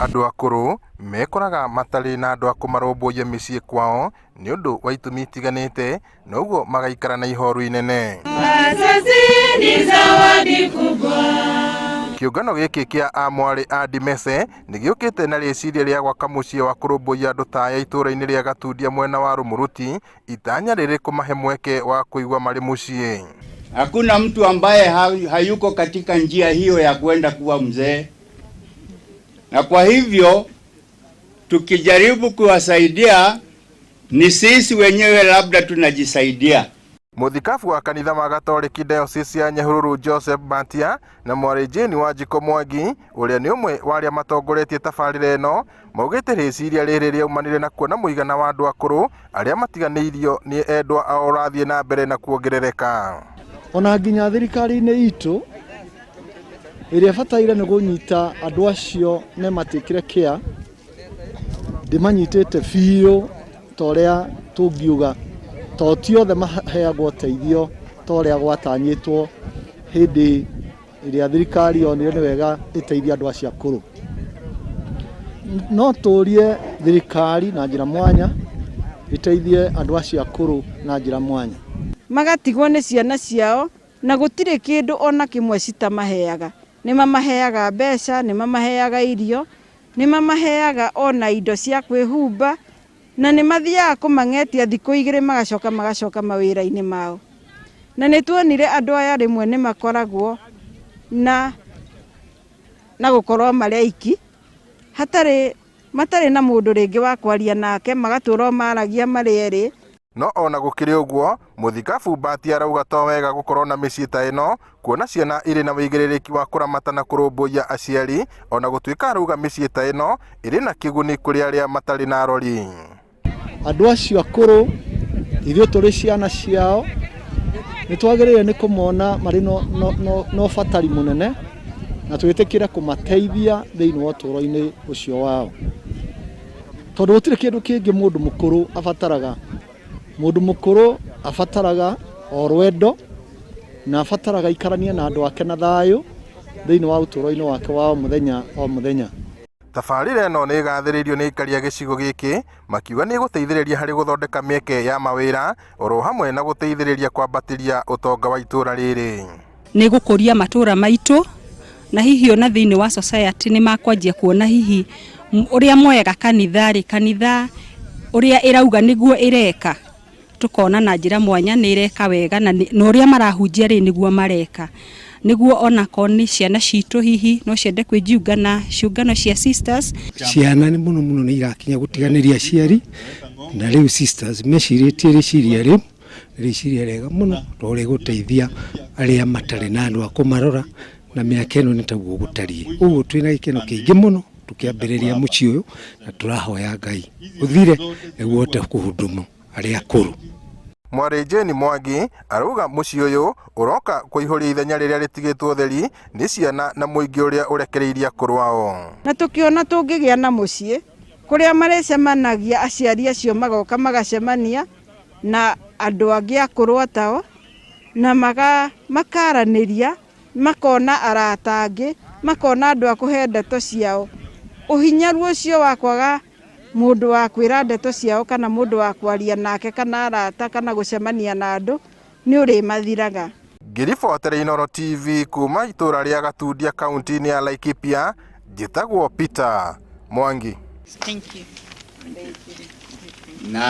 Andũ akũrũ mekoraga matarĩ na andũ a kũmarũmbũiya mĩciĩ kwao nĩ ũndũ wa itũmi itiganĩte na ũguo magaikara na ihoru inene. Wazazi ni zawadi kubwa. Kĩũngano gĩkĩ kĩa amwarĩ a Ndimece nĩ gĩũkĩte na rĩciria rĩa gwaka mũciĩ wa kũrũmbũiya andũ ta aya itũũra-inĩ rĩa Gatundia mwena wa Rũmũrũti, itanya rĩrĩ kũmahe mweke wa kũigua marĩ mũciĩ. Hakuna mtu ambaye hayuko katika njia hiyo ya kwenda kuwa mzee, na kwa hivyo tukijaribu kuwasaidia ni sisi wenyewe labda tunajisaidia. Mũthikabu wa kanitha wa Gatoreki Diocese ya Nyahururu Joseph Mbatia na mwarĩ Jane Wanjikũ Mwangi ũrĩa nĩ ũmwe wa arĩa matongoretie tabarĩra ĩno maugĩte rĩciria rĩrĩ rĩaumanire na kuona mũigana wa andũ akũrũ arĩa matiganĩirio nĩ endwa ao ũrathiĩ na mbere na kuongerereka. Ona nginya thirikari-inĩ itũ ĩrĩa ĩbataire nĩ kũnyita andũ acio na ĩmatĩkĩre care, ndĩmanyitĩte biũ ta ũrĩa tũngiuga, to ti othe maheagwo ũteithio ta ũrĩa gwatanyĩtwo hĩndĩ ĩrĩa thirikari yonire nĩ wega ĩteithie andũ acio akũrũ. No tũrie thirikari na njĩra mwanya ĩteithie andũ acio akũrũ na njĩra mwanya. Magatigwo nĩ ciana ciao na gũtirĩ kĩndũ ona kĩmwe citamaheaga. Nĩ mamaheaga mbeca, nĩ mamaheaga irio, nĩ mamaheaga ona indo cia kwĩhumba, na nĩ mathiaga kũmang'etia thikũ 2 magacoka magacoka mawĩra-inĩ mao. Na nĩ tuonire andũ aya rĩmwe nĩ makoragwo na gũkorwo marĩ aiki, hatarĩ matarĩ na mũndũ rĩngĩ wa kwaria nake, magatũra o maragia marĩ erĩ. No ona gũkĩrĩ ũguo, mũthikabu Mbatia arauga to wega gũkorwo na mĩciĩ ta ĩno kuona ciana irĩ na wĩigĩrĩrĩki wa kũramata na kũrũmbũiya aciari, ona gũtuĩka arauga mĩciĩ ta ĩno ĩrĩ na kĩguni kũrĩ arĩa matarĩ na arori. Andũ acio akũrũ ithuĩ tũrĩ ciana ciao nĩ twagĩrĩire nĩ kũmona marĩ na ũbatari mũnene na twĩtĩkĩre kũmateithia thĩinĩ wa ũtũũro-inĩ ũcio wao, tondũ gũtirĩ kĩndũ kĩngĩ mũndũ mũkũrũ abataraga. Mũndũ mũkũrũ abataraga o rwendo na abataraga aikaranie na andũ ake na thayũ thĩinĩ wa ũtũũro-inĩ wake wa o mũthenya o mũthenya. Tabarĩra ĩno nĩ ĩgathĩrĩirio nĩ aikari a gĩcigo gĩkĩ makiuga nĩ ĩgũteithĩrĩria harĩ gũthondeka mĩeke ya mawĩra oro hamwe na gũteithĩrĩria kwambatĩria ũtonga wa itũũra rĩrĩ. Nĩ gũkũria matũra maitũ na hihi ona thĩinĩ wa society nĩ makwanjia kuona hihi ũrĩa moyaga kanitha rĩ, kanitha ũrĩa ĩrauga nĩguo ĩreka, tũkona na njĩra mwanya nĩ ĩreka wega na ũrĩa marahunjia rĩ nĩguo mareka, nĩguo onakorwo nĩ ciana citũ hihi no ciende kwĩjiunga na ciũngano cia sisters. Ciana nĩ mũno mũno nĩ irakinya gũtiganĩria aciari, na rĩu sisters mecirĩtie rĩciria rĩu nĩ rĩciria rĩega mũno tondũ rĩgũteithia arĩa matarĩ na andũ a kũmarora, na mĩaka ĩno nĩ taguo gũtariĩ. Ũguo twĩna gĩkeno kĩingĩ mũno tũkĩambĩrĩria mũciĩ ũyũ, na tũrahoya Ngai ũthire nĩguo ũhote kũhudumu arĩa akũrũ. Mwarĩ Jane Mwangi arauga mũciĩ ũyũ ũroka kũihũria ithenya rĩrĩa rĩtigĩtwo theri nĩ ciana na mũingĩ ũrĩa ũrekereirie akũrũ ao. Na tũkĩona tũngĩgĩa na mũciĩ kũrĩa marĩcemanagia aciari acio magoka magacemania na andũ angĩ akũrũ atao na makaranĩria, makona arata angĩ, makona andũ a kũhe ndeto ciao. Ũhinyaru ũcio wa kwaga mũndũ wa kwĩra ndeto ciao kana mũndũ wa kwaria nake kana arata kana gũcemania na andũ nĩ ũrĩmathiraga. Ngĩribotera Inooro TV kuma itũũra rĩa Gatundia kaunti-inĩ ya Laikipia, njĩtagwo Peter Mwangi. Thank you. Na